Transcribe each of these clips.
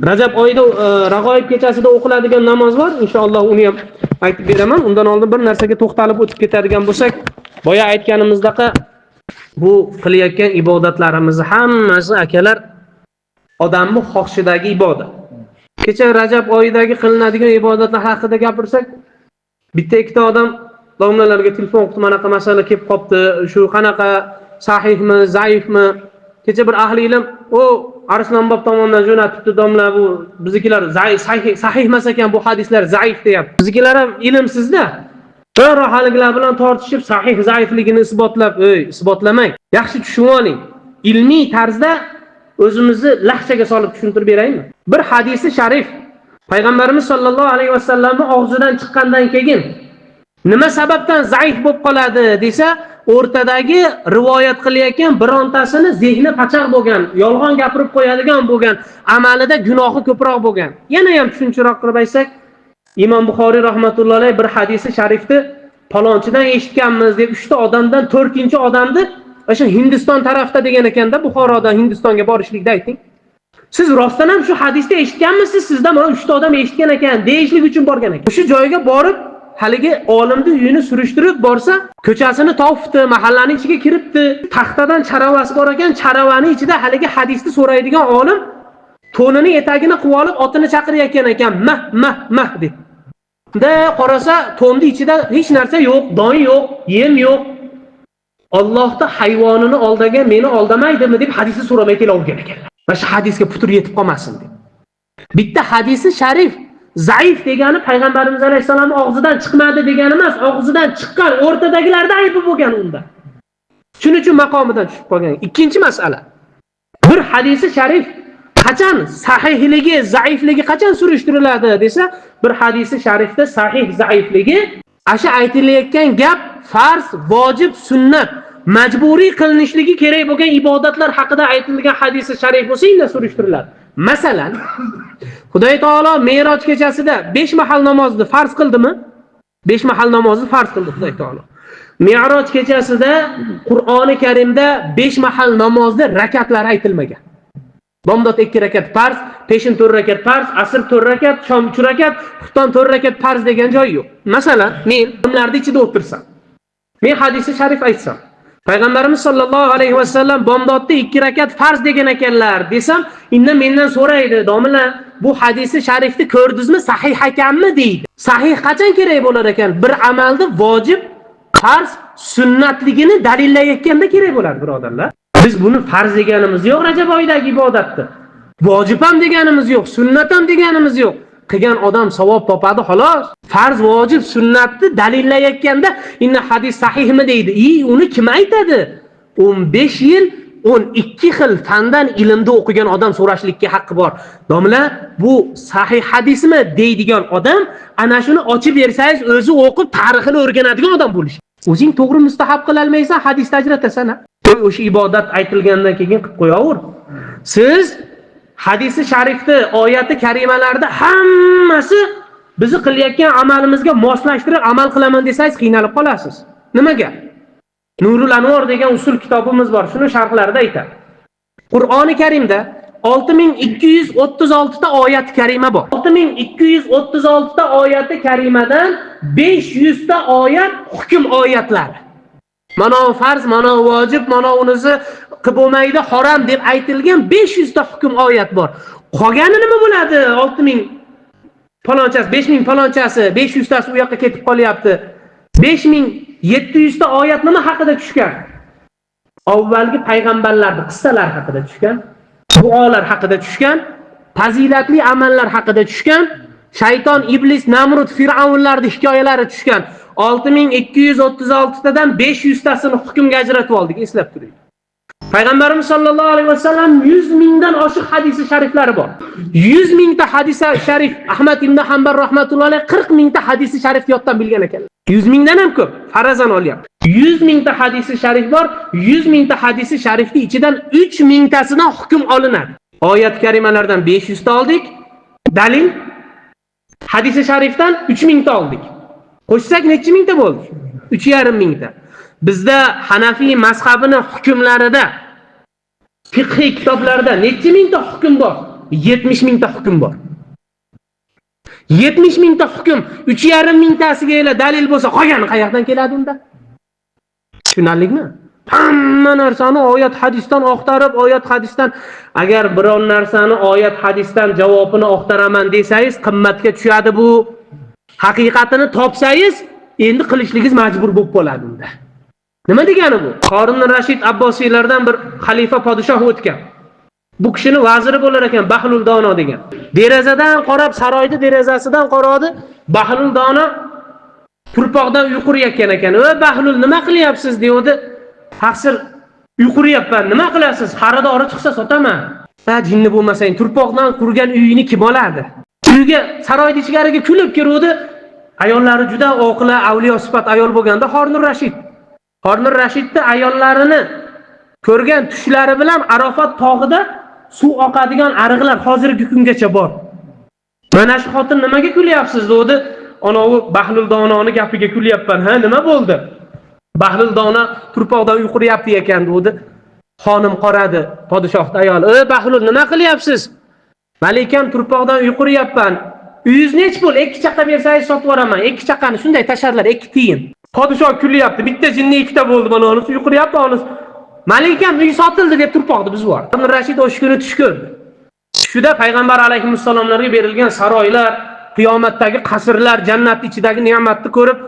Rajab oyida Rag'oyib kechasida o'qiladigan namoz bor. Inshaalloh uni ham aytib beraman. Undan oldin bir narsaga to'xtalib o'tib ketadigan bo'lsak, boya aytganimizdaqa bu qilayotgan ibodatlarimiz hammasi akalar odamning xohishidagi ibodat. Kecha Rajab oyidagi qilinadigan ibodatlar haqida gapirsak, bitta ikkita odam domlalarga telefon qilib, manaqa masala kelib qopti, shu qanaqa sahihmi, zaifmi? Kecha bir ahli ilm o Arslonbob tomonidan jo'natibdi domla, bu biznikilar sahih emas ekan, bu hadislar zaif deyapti. Biznikilar ham ilmsizda. Bir haligilar bilan tortishib sahih zaifligini isbotlab, ey isbotlamang. Yaxshi tushunib oling. Ilmiy tarzda o'zimizni lahchaga solib tushuntirib beraymi? Bir hadisi sharif payg'ambarimiz sollallohu alayhi vasallamning og'zidan chiqqandan keyin nima sababdan zaif bo'lib qoladi desa, o'rtadagi rivoyat qilayotgan birontasini zehni pachaq bo'lgan, yolg'on gapirib qo'yadigan bo'lgan, amalida gunohi ko'proq bo'lgan. Yana ham tushuncharoq qilib aytsak, Imom Buxoriy rahmatullohi alayhi bir hadisi sharifni palonchidan eshitganmiz deb 3 ta odamdan 4-odamni o'sha Hindiston tarafda degan ekanda, Buxorodan Hindistonga borishlikda ayting. Siz rostdan ham shu hadisni eshitganmisiz? Sizdan mana 3 ta odam eshitgan ekan deyishlik uchun borgan ekan. O'sha joyga borib haligi olimni uyini surishtirib borsa, ko'chasini topibdi, mahallaning ichiga kiribdi. Taxtadan charavasi bor ekan, charavani ichida haligi hadisni so'raydigan olim to'nini etagini qilib olib, otini chaqirayotgan ekan, mah mah mah deb. Da qarasa, to'nni ichida hech narsa yo'q, don yo'q, yem yo'q. Allohning hayvonini oldagan meni aldamaydimi deb hadisni so'ramay kelavergan ekanlar. Mana shu hadisga putur yetib qolmasin deb. Bitta hadisi sharif zaif degani payg'ambarimiz alayhissalom og'zidan chiqmadi degani emas, og'zidan chiqqan, o'rtadagilarda aybi bo'lgan unda. Shuning uchun maqomidan tushib qolgan. Ikkinchi masala. Bir hadisi sharif qachon sahihligi, zaifligi qachon surishtiriladi desa, bir hadisi sharifda sahih zaifligi asha aytilayotgan gap farz, vojib, sunnat, majburiy qilinishligi kerak bo'lgan ibodatlar haqida aytilgan hadisi sharif bo'lsa, inda surishtiriladi. Masalan, Xudoy taolo Me'roj kechasida 5 mahal namozni farz qildimi? 5 mahal namozni farz qildi Xudoy taolo. Me'roj kechasida Qur'oni Karimda 5 mahal namozni rakatlari aytilmagan. Bomdod 2 rakat farz, peshin 4 rakat farz, asr 4 rakat, shom 3 rakat, xufton 4 rakat farz degan joyi yo'q. Masalan, men odamlarning ichida o'tirsam, men hadisi sharif aytsam, payg'ambarimiz sollallohu alayhi vasallam bomdodda 2 rakat farz degan ekanlar desam, inda mendan so'raydi, domla, bu hadisi sharifni ko'rdingizmi, sahih ekanmi deydi. Sahih qachon kerak bo'lar ekan? Bir amalni vojib, farz, sunnatligini dalillayotganda kerak bo'ladi, birodarlar. Biz buni farz deganimiz yo'q Rajab oyidagi ibodatni. Vojib ham deganimiz yo'q, sunnat ham deganimiz yo'q. Qilgan odam savob topadi xolos. Farz, vojib, sunnatni dalillayotganda inna hadis sahihmi deydi. Uni kim aytadi? 15 yil 12 xil fandan ilmda o'qigan odam so'rashlikka haqqi bor. Domla, bu sahih hadismi deydigan odam ana shuni ochib bersangiz o'zi o'qib tarixini o'rganadigan odam bo'lishi. O'zing to'g'ri mustahab qila olmaysan, hadisni ajratasan. Qo'y, o'sha ibodat aytilgandan keyin qilib qo'yaver. Siz hadisi sharifni, oyati karimalarda hammasi bizni qilayotgan amalimizga moslashtirib amal qilaman desangiz qiynalib qolasiz. Nimaga? Nurul Anvor degan usul kitobimiz bor, shuni sharhlarida aytadi. Qur'oni Karimda 6236 ta oyat karima bor. 6236 ta oyati karimadan 500 ta oyat hukm oyatlari. Mana farz, mana vojib, mana unisi qilib bo'lmaydi, harom deb aytilgan 500 ta hukm oyat bor. Qolgani nima bo'ladi? 6000 palonchasi, 5000 palonchasi, 500 tasi u yoqqa ketib qolyapti. 5700 ta oyat nima haqida tushgan? Avvalgi payg'ambarlarning qissalari haqida tushgan, duolar haqida tushgan, fazilatli amallar haqida tushgan, shayton, iblis, Namrud, Fir'avnlarning hikoyalari tushgan. 6236 tadan 500 tasini hukmga ajratib oldik, eslab turing. Payg'ambarimiz sollallohu alayhi vasallam 100 mingdan oshiq hadisi shariflari bor. 100 mingta hadisi sharif Ahmad ibn Hanbal rahmatullohi alayhi 40 mingta hadisi sharif yoddan bilgan ekanlar. 100 mingdan ham ko'p, farazan olyapti. 100 mingta hadisi sharif bor, 100 mingta hadisi sharifning ichidan 3 mingtasidan hukm olinadi. Oyat karimalardan 500 ta oldik. Dalil hadisi sharifdan 3 mingta oldik. Qo'shsak necha mingta bo'ldi? 3,5 mingta. Bizda Hanafiy mazhabini hukmlarida, fiqhiy kitoblarda necha mingta hukm bor? 70 mingta hukm bor. 70 mingta hukm, 3,5 mingtasiga ila dalil bo'lsa, qolgani qayoqdan keladi unda? Tushunarlikmi? Hamma narsani oyat hadisdan oqtarib, oyat hadisdan, agar biron narsani oyat hadisdan javobini oqtaraman desangiz, qimmatga tushadi bu. Haqiqatini topsangiz, endi qilishligingiz majbur bo'lib qoladi unda. Nima degani bu? Horun Rashid Abbosiylardan bir xalifa podshoh o'tgan. Bu kishini vaziri bo'lar ekan Bahlul Dono degan. Derazadan qarab, saroyda derazasidan qaradi, Bahlul Dono turpoqdan uy qurayotgan ekan. "Ey Bahlul, nima qilyapsiz?" devdi. "Taqsir, uy quryapman. Nima qilasiz? Xaridori chiqsa sotaman." "Ha, jinni bo'lmasang, turpoqdan qurgan uyini kim oladi?" Uyga, saroyning ichkariga kulib kiruvdi. Ayollari juda oqila, avliyo sifat ayol bo'lganda Horun Rashid. Horun Rashidni ayollarini ko'rgan tushlari bilan Arafat tog'ida suv oqadigan ariqlar hozirgi kungacha bor. Mana shu xotin nimaga kulyapsiz dedi. Anovi Bahlul Dononi gapiga kulyapman. Ha, nima bo'ldi? Bahlul Dono turpoqdan uy quryapti ekan dedi. Xonim qaradi, podshohning ayoli. "Ey Bahlul, nima qilyapsiz?" "Malikam, turpoqdan uy quryapman. Uyingiz nech pul? 2 chaqa bersangiz sotib yuboraman. 2 chaqani shunday tashladilar, 2 tiyin." Podshoh kulyapti. Bitta jinni ikkita bo'ldi, mana unisi uy quryapti, onisi. "Malikam, uy sotildi" deb turpoqni buzib yubordi. Rashid o'sha kuni tush ko'rdi. Tushida payg'ambar alayhissalomlarga berilgan saroylar, qiyomatdagi qasrlar, jannat ichidagi ne'matni ko'rib,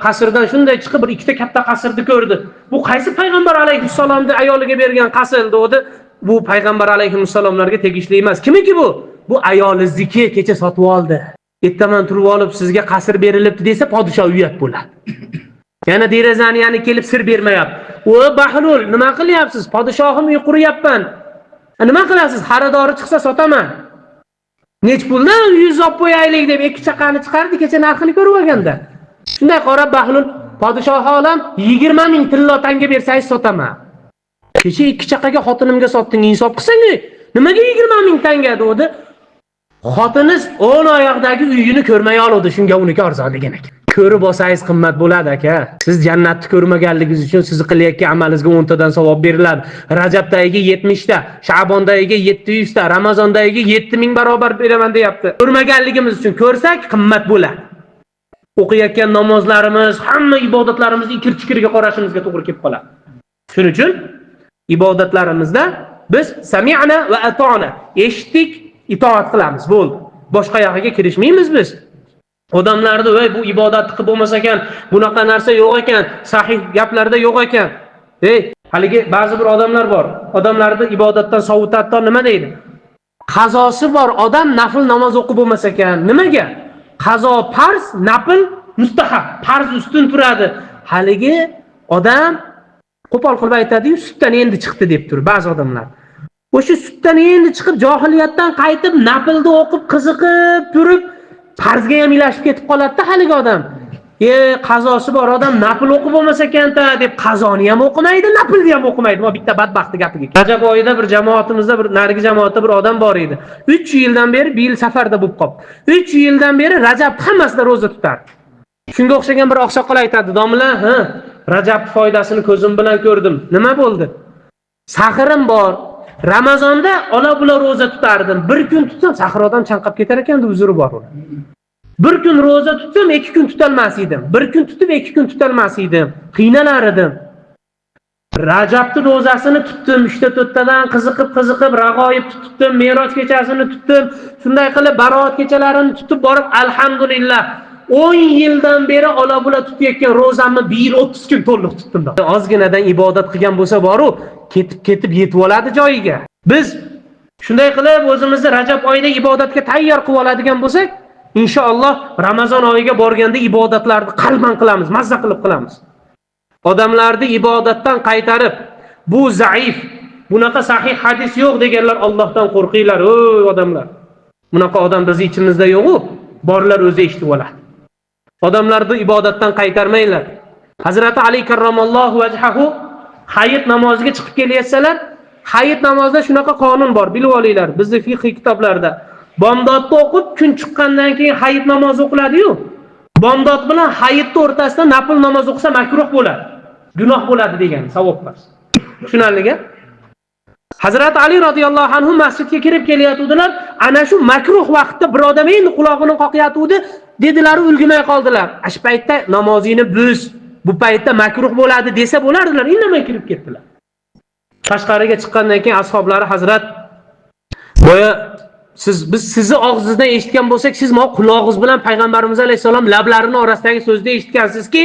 qasrdan shunday chiqib bir ikkita katta qasrni ko'rdi. Bu qaysi payg'ambar alayhissalomning ayoliga bergan qasr dedi. Bu payg'ambar alayhissalomlarga tegishli emas. Kimiki bu? Bu ayolizniki, kecha sotib oldi. Ertaman turib olib sizga qasr berilibdi desa, podshoh uyat bo'ladi. Yana derazani yana kelib sir bermayapti. "O Bahlul, nima qilyapsiz?" "Podshohim, uy quryapman." "Nima qilasiz?" "Xaridori chiqsa sotaman." "Nech puldan 100 olib qo'yaylik" deb 2 chaqani chiqardi, kecha narxini ko'rib olganda. Shunday qarab Bahlul, "Podshoh olam, 20 ming tillo tanga bersangiz sotaman." "Kecha 2 chaqaga xotinimga sotding, insof qilsang, nimaga 20 ming tanga?" dedi. Xotiniz o'ng oyoqdagi uyini ko'rmay oldi, shunga uniki arzon degan ekan. Ko'rib olsangiz qimmat bo'ladi aka. Siz jannatni ko'rmaganligingiz uchun sizni qilayotgan amalingizga 10 tadan savob beriladi. Rajabdagi 70 ta, Sha'bondagi 700 ta, Ramazondagi 7000 barobar beraman deyapti. Ko'rmaganligimiz uchun ko'rsak qimmat bo'ladi. O'qiyotgan namozlarimiz, hamma ibodatlarimizni ikir-chikirga qarashimizga to'g'ri kelib qoladi. Shuning uchun ibodatlarimizda biz sami'na va ata'na, eshitdik, itoat qilamiz, bo'ldi. Boshqa yog'iga kirishmaymiz biz. Odamlarni "Voy, bu ibodatni qilib bo'lmas ekan, bunaqa narsa yo'q ekan, sahih gaplarda yo'q ekan." Ey, haligi ba'zi bir odamlar bor. Odamlarni ibodatdan sovutadi, nima deydi? Qazosi bor odam nafl namoz o'qib bo'lmas ekan. Nimaga? Qazo farz, nafl mustahab. Farz ustun turadi. Haligi odam qo'pol qilib aytadi-yu, sutdan endi chiqdi deb tur ba'zi odamlar. O'sha sutdan endi chiqib, johiliyatdan qaytib, naflni o'qib, qiziqib turib, farzga ham ilashib ketib qoladi-da haligi odam. Qazosi bor odam nafl o'qib bo'lmas ekan-ta deb qazoni ham o'qimaydi, naflni ham o'qimaydi. Bu bitta badbaxtni gapiga. Rajab oyida bir jamoatimizda, bir narigi jamoatda bir odam bor edi. 3 yildan beri bir yil safarda bo'lib qoldi. 3 yildan beri Rajab hammasida ro'za tutardi. Shunga o'xshagan bir oqsoqol aytadi: "Domla, ha, Rajab foydasini ko'zim bilan ko'rdim. Nima bo'ldi? Sahirim bor. Ramazonda ola-bula ro'za tutardim. Bir kun tutsam, sahir odam chanqab ketar ekan, uzri bor uni. Bir kun ro'za tutsam, 2 kun tutolmas edim. Bir kun tutib, 2 kun tutolmas edim. Qiynalar edim. Rajabni ro'zasini tutdim, 3-4 tadan qiziqib rag'oyib tutdim, Meroj kechasini tutdim. Shunday qilib baroat kechalarini tutib borib, alhamdulillah 10 yildan beri ola-bula tutayotgan ro'zamni bir yil 30 kun to'liq tutdim. Ozginadan ibodat qilgan bo'lsa boru, ketib-ketib yetib oladi joyiga. Biz shunday qilib o'zimizni Rajab oyida ibodatga tayyor qilib oladigan bo'lsak, inshaalloh Ramazon oyiga borganda ibodatlarni qalban qilamiz, mazza qilib qilamiz. Odamlarni ibodatdan qaytarib, bu zaif, bunaqa sahih hadis yo'q deganlar Allohdan qo'rqinglar, ey odamlar. Bunaqa odam bizning ichimizda yo'q-u, borlar o'zi eshitib oladi. Odamlarni ibodatdan qaytarmanglar. Hazrati Ali karramallohu vajhahu hayit namoziga chiqib kelyapsalar, hayit namozida shunaqa qonun bor, bilib olinglar, bizning fiqh kitoblarida. Bomdodni o'qib, kun chiqqandan keyin hayit namozi o'qiladi-yu. Bomdod bilan hayitning o'rtasida nafl namoz o'qisa makruh bo'ladi. Gunoh bo'ladi degan, savob emas. Tushunarlimi? Hazrat Ali roziyallohu anhu masjidga kirib kelayotgandilar. Ana shu makruh vaqtda bir odam endi qulog'ini qoqyotgandi, dedilar, ulgurmay qoldilar. Shu paytda namozingni buz, bu paytda makruh bo'ladi desa bo'lardilar, indamay kirib ketdilar. Tashqariga chiqqandan keyin ashablari, hazrat, boya siz biz sizni og'zingizdan eshitgan bo'lsak, siz mo qulog'ingiz bilan payg'ambarimiz alayhissalom lablarini orasidagi so'zni eshitgansizki,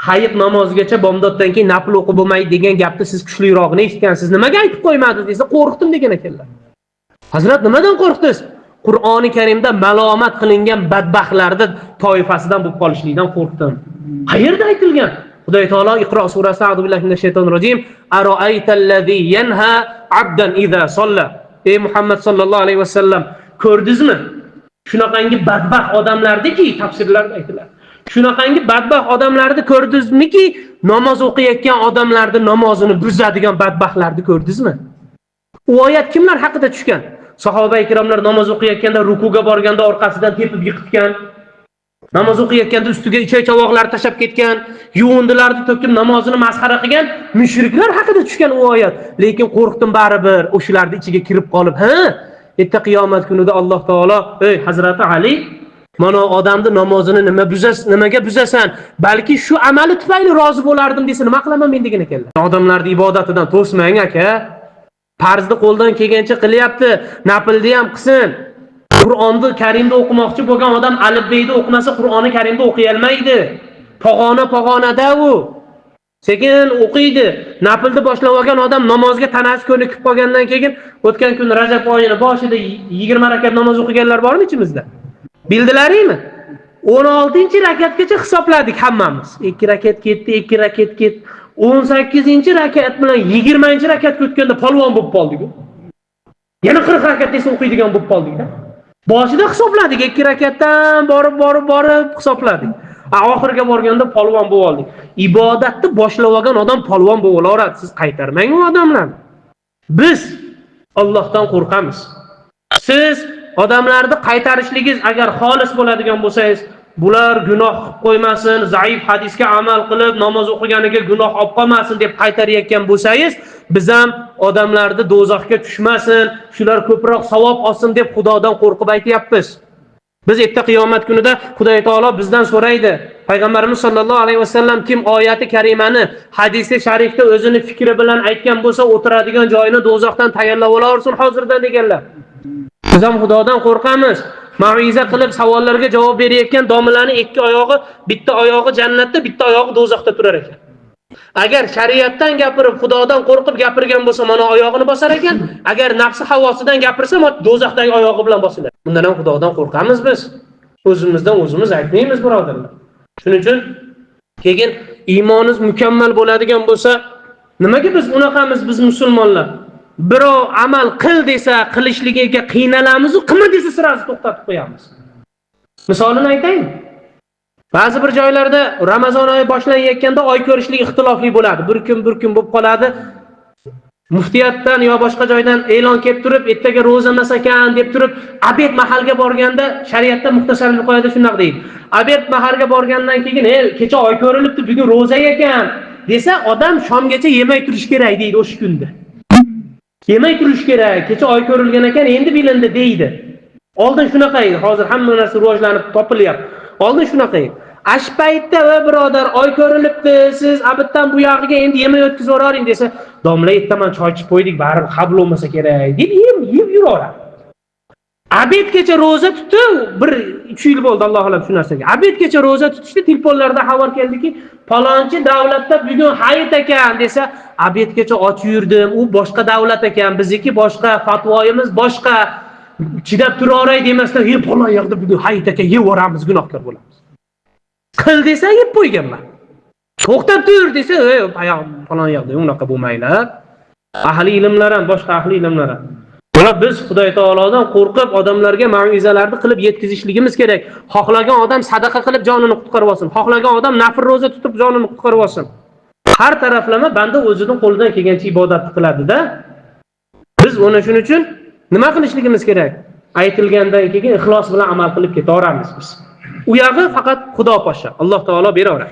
hayit namozigacha bomdoddan keyin nafl o'qib bo'lmaydi degan gapni siz kuchlirog'ini eshitgansiz, nimaga aytib qo'ymadingiz desa, qo'rqdim degan ekanlar. Hazrat, nimadan qo'rqdingiz? Qur'oni Karimda malomat qilingan badbaxtlarning toifasidan bo'lib qolishlikdan qo'rqdim. Qayerda aytilgan? Xudo taolo Iqro surasi, a'udhu billahi minash shaytonir rojim, aroaytallazi yanha abdan iza solla. Ey Muhammad sallallohu alayhi vasallam, ko'rdingizmi? Shunaqangi badbaxt odamlardiki, tafsirlarda aytiladi. Shunaqangi badbaxt odamlarni ko'rdingizmiki, namoz o'qiyotgan odamlarni namozini buzadigan badbaxtlarni ko'rdingizmi? U oyat kimlar haqida tushgan? Sahoba ikromlar namoz o'qiyotganda rukuga borganda orqasidan tepib yiqitgan, namoz o'qiyotganda ustiga ichak chavoqlar tashlab ketgan, yuvindilarni to'kib namozini masxara qilgan mushriklar haqida tushgan u oyat. Lekin qo'rqdim baribir o'shalarning ichiga kirib qolib, ha, erta qiyomat kunida Alloh taolo, ey Hazrati Ali, mana odamni namozini nima buzas, nimaga buzasan? Balki shu amali tufayli rozi bo'lardim desa, nima qilaman men degan ekanlar. Odamlarni ibodatidan to'smang aka. Farzni qo'ldan kelgancha qilyapti, naflni ham qilsin. Qur'onni Karimda o'qimoqchi bo'lgan odam alifbeyni o'qimasa Qur'oni Karimda o'qiy olmaydi. Pog'ona pog'onada u. Sekin o'qiydi. Naflni boshlab olgan odam namozga tanasi ko'nikib qolgandan keyin o'tgan kun Rajab oyini boshida 20 rakat namoz o'qiganlar bormi ichimizda? Bildilaringmi? 16-rakatgacha hisobladik hammamiz. 2 rakat ketdi, 2 rakat ketdi. 18-rakat bilan 20-rakatga o'tganda polvon bo'lib qoldik-ku. Yana 40 rakat desa o'qiydigan bo'lib qoldik-da. Boshida hisobladik, 2 rakatdan borib borib borib hisobladik. Oxiriga borganda polvon bo'lib oldik. Ibodatni boshlab olgan odam polvon bo'lib olaveradi. Siz qaytarmang u odamlarni. Biz Allohdan qo'rqamiz. Siz odamlarni qaytarishligingiz agar xolis bo'ladigan bo'lsangiz, bular gunoh qilib qo'ymasin, zaif hadisga amal qilib namoz o'qiganiga gunoh olib qolmasin deb qaytarayotgan bo'lsangiz, biz ham odamlarni do'zaxga tushmasin, shular ko'proq savob olsin deb Xudodan qo'rqib aytyapmiz. Biz erta qiyomat kunida Xudo taolo bizdan so'raydi. Payg'ambarimiz sollallohu alayhi vasallam kim oyati karimani hadisi sharifda o'zini fikri bilan aytgan bo'lsa, o'tiradigan joyini do'zaxdan tayyorlab olaversin hozirdan deganlar. Biz ham Xudodan qo'rqamiz. Mauiza qilib savollarga javob berayotgan domlaning ikki oyog'i, bitta oyog'i jannatda, bitta oyog'i do'zaxda turar ekan. Agar shariatdan gapirib, Xudodan qo'rqib gapirgan bo'lsa, mana oyog'ini bosar ekan. Agar nafsi havosidan gapirsa, do'zaxdagi oyog'i bilan bosilar. Bundan ham Xudodan qo'rqamiz biz. O'zimizdan o'zimiz aytmaymiz, birodarlar. Shuning uchun keyin iymonimiz mukammal bo'ladigan bo'lsa, nimaga biz unaqamiz biz musulmonlar? Birov amal qil desa, qilishligiga qiynalamiz, u qilma desa sirasi to'xtatib qo'yamiz. Misolini aytaymi? Ba'zi bir joylarda Ramazon oyi boshlanayotganda oy ko'rishlik ixtilofli bo'ladi. Bir kun bir kun bo'lib qoladi. Muftiyatdan yo boshqa joydan e'lon kelib turib, ertaga ro'za emas ekan deb turib, obed mahalga borganda shariatda muxtasar qo'yadi shunday deydi. Obed mahalga borgandan keyin, kecha oy ko'rilibdi, bugun ro'za ekan desa, odam shomgacha yemay turish kerak deydi o'sha kunda. Yemay turish kerak, kecha oy ko'rilgan ekan, endi bilindi deydi. Oldin shunaqa edi, hozir hamma narsa rivojlanib topilyapti. Oldin shunaqa edi. Ash paytda va birodar oy ko'rilibdi, siz abiddan bu yog'iga endi yemay o'tkazib yuboring desa, domla ertaman choy ichib qo'ydik, baribir qabul bo'lmasa kerak deb yeb yuraveradi. Abedgacha ro'za tutdi, bir 3 yil bo'ldi Alloh alam shu narsaga. Abedgacha ro'za tutishdi, telefonlarda xabar keldiki, palonchi davlatda bugun hayit ekan desa, abedgacha och yurdim, u boshqa davlat ekan, bizniki boshqa, fatvoyimiz boshqa. Chidab turaveray demasdan, "Ye palon yoqda bugun hayit ekan, yeb yuboramiz, gunohkor bo'lamiz." Qil desa yeb qo'yganman. To'xtab tur desa, "Ey, palon yoqda unaqa bo'lmanglar." Ahli ilmlar ham, boshqa ahli ilmlar ham. Buni biz Xudo taolodan qo'rqib odamlarga mauizalarni qilib yetkazishligimiz kerak. Xohlagan odam sadaqa qilib jonini qutqarib olsin, xohlagan odam nafl ro'za tutib jonini qutqarib olsin. Har taraflama banda o'zining qo'lidan kelgancha ibodatni qiladi-da. Biz uni shuning uchun nima qilishligimiz kerak? Aytilgandan keyin ixlos bilan amal qilib ketaveramiz biz. U yog'i faqat Xudo pasha, Alloh taolo beraveradi.